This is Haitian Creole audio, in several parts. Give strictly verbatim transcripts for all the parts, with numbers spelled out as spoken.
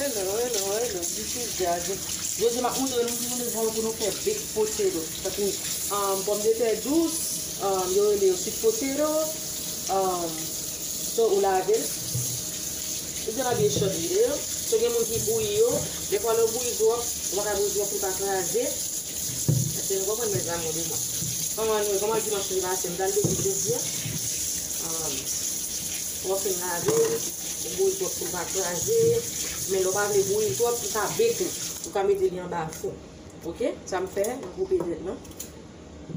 Hello, hello, hello, this is Jazzy. Jodi m ap montre nou ki nou bezwen pou nou fè baked potato. Tankou, um, pòmdetè dous, um, yo rele yo sweet potato. Um, so, ou lave l. It's gonna be a short video. So, gen moun ki bouyi yo. Defwa, lè w bouyi twòp, ou pa ka bouyi twòp pou l pa kraze. Èske nou konprann, mezanmi, de mwen? Kòman nou, kòman dimanch li pase, m pral bake jodi a. Um, w ap fin lave l, ou bouyi twòp pou l pa kraze. Men lè w pa vle bouyi l twòp, ou ka bake li. Ou ka mete li anba fou. Oke? Sa m fè, m koupe tèt lan.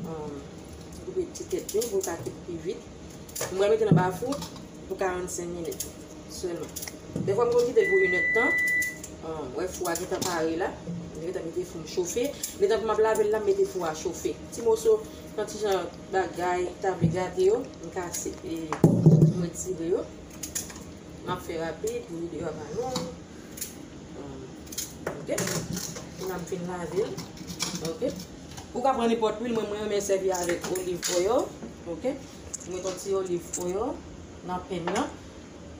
Um, m koupe ti tèt yo, pou l ka kwit pi vit. M pral mete l anba fou pou karannsenk minit sèlman. Defwa, m konn kite l pou inèdtan. Ahn, wè, fou a gentan pare la. M gentan mete fou m chofe. Gentan pou m ap lave l la, m mete fou a chofe. Ti moso, yon ti jan bagay, ta vle gate yo, m kase, e, m retire yo. M ap fè rapid pou videyo a pa long. Ok. Pou n ap fin lave l. Ok. Ou ka pran nenpòt lwil, mwen, mwen renmen sèvi avèk olive oil. Ok. Mwen met yon ti olive oil nan pen nan.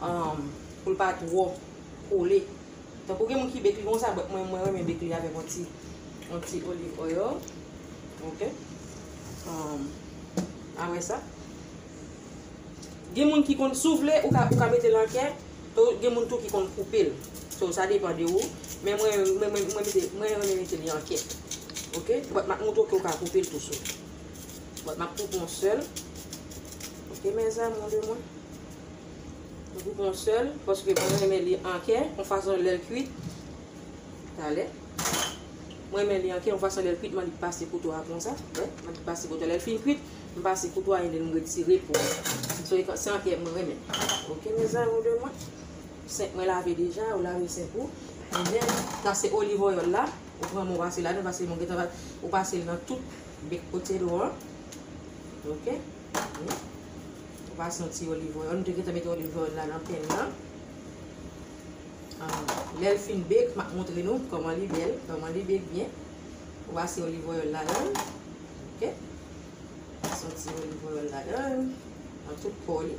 Um, pou l pa twò kole. Tankou gen moun ki bake li konsa, but mwen, mwen renmen bake li avèk yon ti, yon ti olive oil. Ok. Um, apre sa, gen moun ki konn, si w vle, ou ka, ou ka mete l an kè. To, gen moun tou ki konn koupe l. So, sa depann de ou. Men mwen, mwen, mwen, mwen mete, mwen renmen mete li an kè. Ok? But m ap montre w ke w ka koupe l tou sou. But m ap koupe yon sèl. Ok, mes amours de mwen. M koupe yon sèl, paske mwen renmen li an kè, yon fason lè l kwit. Talè. Mwen renmen li an kè, yon fason lè l kwit, m annik pase kouto a konsa. Wè, m annik pase kouto a. Lè l fin kwit, m pase kouto a, and then m retire po a. So, e, se an kè mwen renmen. Ok, mes amours de mwen. Senk mwen lave deja, ou lave senk ou. And then, sa se olive oil la. Ou pran men w pase ladan, paske mwen gentan pa-, ou pase l nan tout baked potato an. Ok? Ou pase yon ti olive oil. Nou te gentan mete olive oil la nan pen nan. Ah, lè l fin bake, m ap montre nou kòman li bèl, kòman li bake byen. Ou pase olive oil ladan l. Ok? Pase yon ti olive oil ladan l. Nan tout kò li.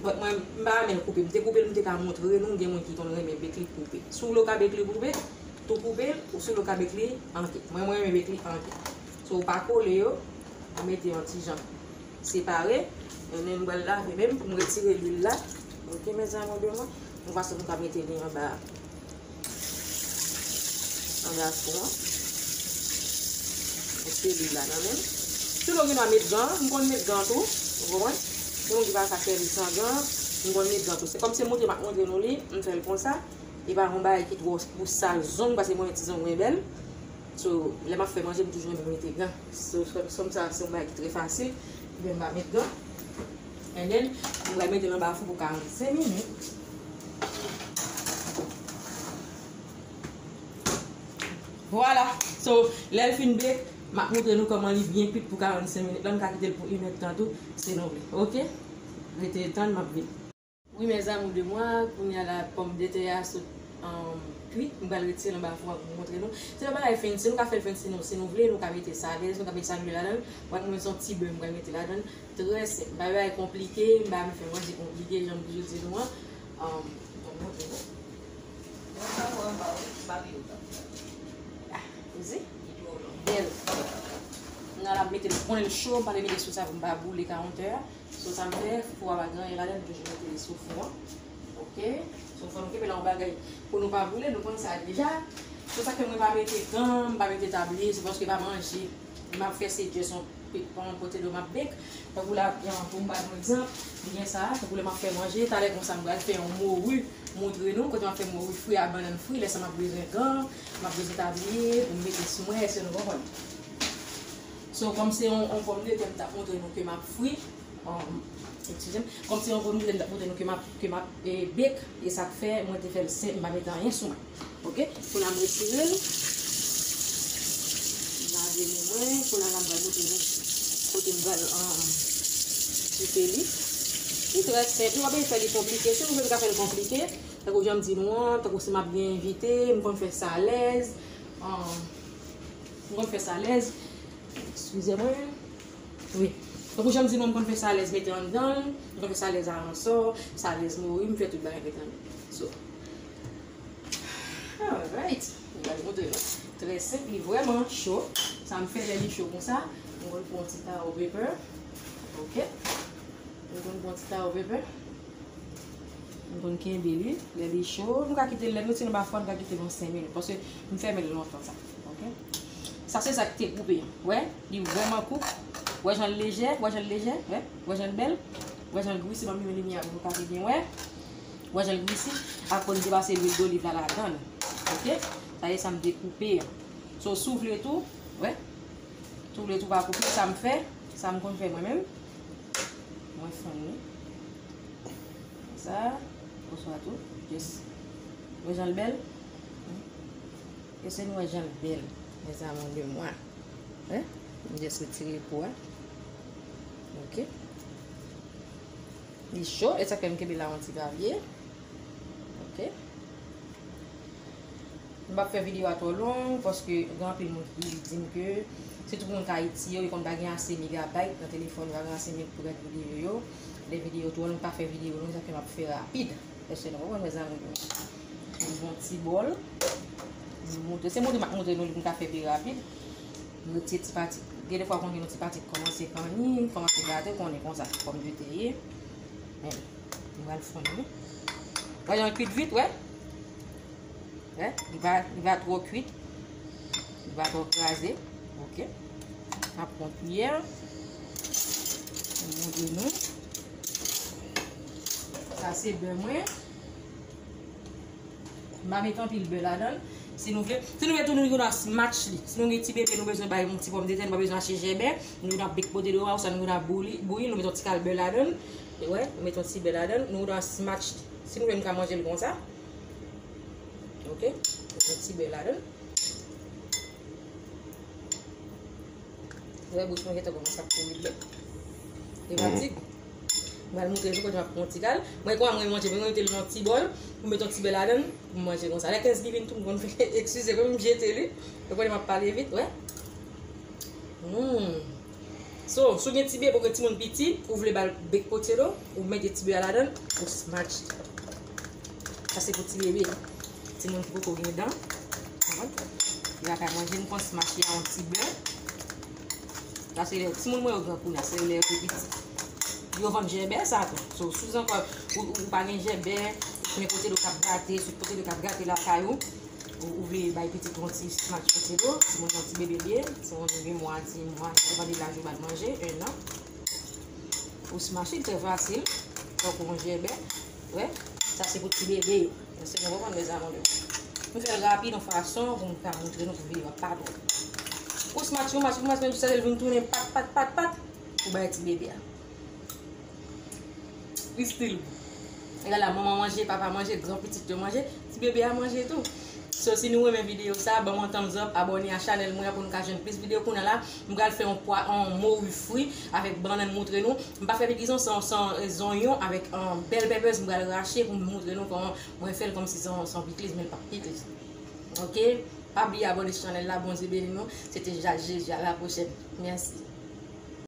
But mwen, m pa renmen l koupe. M te koupe l, m te ka montre nou, gen moun ki konn renmen bake li koupe. Si w vle w ka bake li koupe, tou koupe l, ou si w vle w ka bake li an kè. Mwen, mwen renmen bake li an kè. So, ou pa kole yo, ou mete yon ti jan separe. And then, m pral lave menm pou m retire lwil la. Ok, mes amours de mwen. Yon fason pou m ka mete li anba. Anba fou an. Mete li la nan men m. Sinon, gen dwa met gan, m konn met gan tou. Ou konprann? Gen moun ki pa ka sèvi san gan, m konn met gan tou. Se kòm se montre m ap montre nou li, m fè l konsa. E pa yon bagay ki twò pou sal zong, paske mwen, ti zong mwen bèl. So, lè m ap fè manje, m toujou renmen mete gan. So, so, so, sa, se yon bagay ki trè fasil. Ebyen, m pa met gan. And then, m pral mete l anba fou pou karannsenk minit. Vwala. So, lè l fin bake, m ap montre nou kòman li byen kwit pou karannsenk minit la. Nou ka kite l pou inèdtan tou, si nou vle. Ok? Rete tann, m ap vini. Wi, mes amours de moi, kounye a la, pòmdetè a sot, um, kwit. M pral retire l anba fou an pou m montre nou. Se yon bagay fancy, nou ka fè l fancy, nou, si nou vle, nou ka mete salèz, nou ka mete sa nou vle ladan l. Mwen, mwen, se yon ti bè m pral mete ladan l. Trè senp. Pa bagay konplike, m pa renmen fè manje konplike, jan m toujou di nou an. Um, bon, bon, bon. Ah, ou zi? Bèl. Kounye a la, m mete l, konnen l cho, m pa vle mete sou sa pou m pa boule counter a. So, sa m fè, fou a pa gen anyen ladan l, m toujou mete li sou fou an. Ok? So, fò nou kenbe la yon bagay pou nou pa boule, nou konn sa deja. Se sa ke mwen pa mete gan, m pa mete tabliye, se paske pa manje. M ap fè se just yon pe-, yon pote dlo m ap bake. Tankou la, pou m ba nou egzanp, m gen sa, tankou lè m ap fè manje, talè konsa m pral fè yon mori, montre nou, kote m ap fè mori fri a bannann fri, lè sa m ap bezwen gan, m ap bezwen tabliye, pou m mete sou mwen, èske nou konprann? So, kòm se yon, yon pòmdetè m t ap montre nou ke m ap fri, Um, eskize m. Kòm se yon pòmdetè m t ap montre nou ke m ap, ke m ap, e, bake, e sa k fè mwen te fè l senp, m pa mete anyen sou mwen. Ok? Kounye a m retire l. M lave men mwen. Kounye a la m pral montre nou kote m pral, um, kite li. Li trè senp. Nou pa bezwen fè li konplike. Si nou vle nou ka fè l konplike, tankou jan m di nou an, tankou si m ap gen envite, m konn fè salèz. Um, m konn fè salèz. Eskize mwen. Wi. Tankou jan m di nou, m konn fè salèz mete anndan l, m konn fè salèz aransò, salèz mori, m fè tout bagay mete anndan. So, Alright, m pral montre nou. Trè senp, li vrèman cho. Sa m fè lè li cho konsa, m konn pran ti taro pepper. Ok. M konn pran ti taro pepper. M konn kenbe li. Lè li cho, m ka kite l lè nou, sinon pa fò, m ka kite l yon senk minit. Paske m fèmen l lontan sa. Ok. Sa se sa ki te koupe an. Wè, li vrèman kou. Wè jan l lejè, wè jan l lejè, wè, wè jan l bèl. Wè jan l gri, se ban m limyè pou nou ka byen wè. Wè jan l gri isi. Apre m te pase lwil doliv la ladan l. Ok? Sa e sa m te koupe an. So, si w vle tou, wè. Si w vle tou pa koupe, sa m fè, sa m konn fè mwen menm. Mwen fann li. Konsa, oswa tou, just. Wè jan l bèl? Èske nou wè jan l bèl? Mes amours de moi. Hein? M just retire po a. Ok. Li cho, e sa k fè m kenbe la yon ti pa vye. Ok. M p ap fè videyo a twò long, paske gen anpil moun ki di m ke, sitou pou moun k Ayiti yo, yo konn pa gen ase megabayt nan telefòn yo, pa gen ase meg pou gade videyo yo. Lè videyo twò long, m pa fè videyo long, sa fè m ap fè rapid. Èske nou konprann, mezanmi? M pran ti bòl. M montre, se montre m ap montre nou li pou m ka fè pi rapid. M retire ti pati. Gen de fwa, konn gen yon ti pati k kòmanse kanni, kòmanse gate, ou konnen konsa, pòmdetè ye. Men, m pral fonn li. Wè jan l kwit vit, wè. Wè, li pa, li pa twò kwit. Li pa twò kraze. Ok. M ap pran kiyè. M montre nou. Sa se bè mwen. M pa met anpil bè ladan l. Si nou vle, si nou vle tou, nou gen dwa smash li. Si nou gen ti bebe, nou bezwen bay yon ti pòmdetè, nou pa bezwen achte jèbè, nou gen dwa bake potato a, oswa nou gen dwa bouyi, bouyi, nou met yon ti kal bè ladan l. Wè, nou met yon ti bè ladan l, nou gen dwa smash li. Si nou vle, nou ka manje l konsa. Ok? Met yon ti bè ladan l. Wè, bouch mwen gentan kòmanse ap kouri dlo. E fatig. M pral montre nou kote m ap pran yon ti kal. Mwen, kòman mwen manje, mwen mete l nan ti bòl, pou m met yon ti bè ladan l, pou m manje konsa. Lè Thanksgiving tou, m konn fè, eskize mwen, m jete li. Ou konnen m ap pale vit, wè. Mm. So, si w gen ti bebe, ou gen timoun piti, ou vle ba l bake potato, ou mete ti bè a ladan l, ou smash li. Sa se pou ti bebe. Timoun ki poko gen dan. Konprann? Li pa ka manje, m konn smash li a yon ti bè. Sa se lè timoun mwen yo gran kounye a, se lè yo te piti. Yo vann jèbè sa tou. So, si w ankò, ou, ou, ou pa gen jèbè, ou konnen potato k ap gate, sweet potato k ap gate lakay ou, ou, ou vle bay pitit ou yon ti smash potato, timoun nan ti bebe l ye, timoun gen mwa, di mwa, sa depann de laj ou ba l manje, en an. Ou smash li, trè fasil, tankou yon jèbè. Wè, sa se pou ti bebe yo. Èske nou konprann, mes amours? M fè l rapid, yon fason pou m ka montre nou pou videyo a pa twò. Ou smash, ou smash, ou smash, men jiskaske l vin tounen pat, pat, pat, pat, pou bay ti bebe a. Li still bon. Egal la, manman manje, papa manje, gran pitit yo manje, ti bebe a manje tou. So, si nou renmen videyo sa, ban m yon thumbs up, abòne a chanèl mwen an pou nou ka jwenn plis videyo. Kounye a la, m pral fè yon pwa, yon mori fri avèk bannann, montre nou. M pa fè pikliz non, se yon, se yon, eh, zonyon avèk, um, bell peppers, m pral rache pou m montre nou kòman mwen fè l kòmsi se yon, se yon pikliz, men l pa pikliz. Ok? Pa bliye abòne sou chanèl la, Bondye beni nou. Se te Jaz Jezi, a la pwochèn. Mèsi.